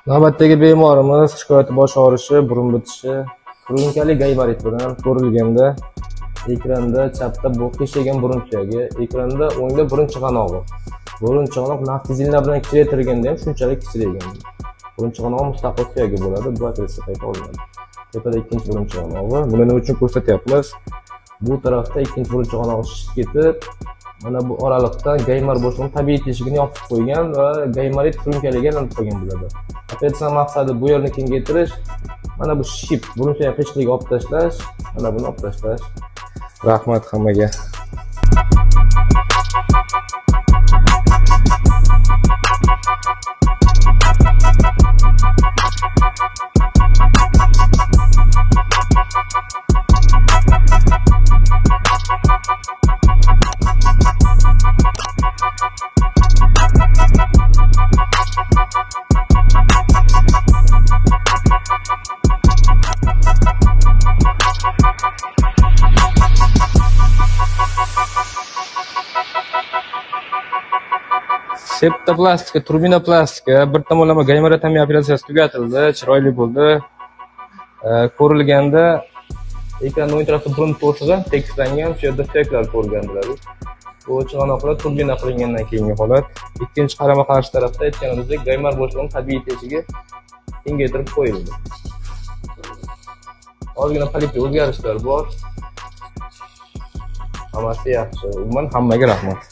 Navbatdagi bemorimiz shikoyati bosh og'rishi, burun bitishi, furunkalli gaymarit bilan ko'rilganda ekranda chapda bu qiyshaygan burun suyagi, ekranda o'ngda burun chig'anog'i. Burun chig'anoq naftizillar bilan kichraytirilganda ham shunchalik kichraygan. Burun chig'anog'i mustaqil suyagi bo'ladi, bu operatsiya paytida olinadi. Tepada ikkinchi burun chig'anog'i. Buni nima uchun ko'rsatyapmiz? Bu tarafda ikkinchi burun chig'anog'i shishib ketib, mana bu oraliqdan gaymar bo'shlig'ini tabiiy teshigini yopib qo'ygan va gaymarit furunkaliga aylanib qolgan bo'ladi. Operatsiya maqsadi bu yerni kengaytirish, mana bu shishib burun suyak qiyshiqligini olib tashlash, mana buni olib tashlash. Rahmat hammaga. Septoplastika, turbinoplastika, bir tomonlama gaymarotomiya operatsiyasi tugatildi, chiroyli bo'ldi. Ko'rilganda ekranning o'ng tarafida burun to'sig'i tekislangan, shu yerda suyaklar ko'rilgan bo'ladi. Bu chig'anoqlar turbina qilingandan keyingi holat. Ikkinchi qarama-qarshi tarafda aytganimizdek, gaymar bo'shlig'ining tabiiy teshigi kengaytirib qo'yildi. Ozgina polipli o'zgarishlar bor. Hammasi yaxshi. Umuman hammaga rahmat.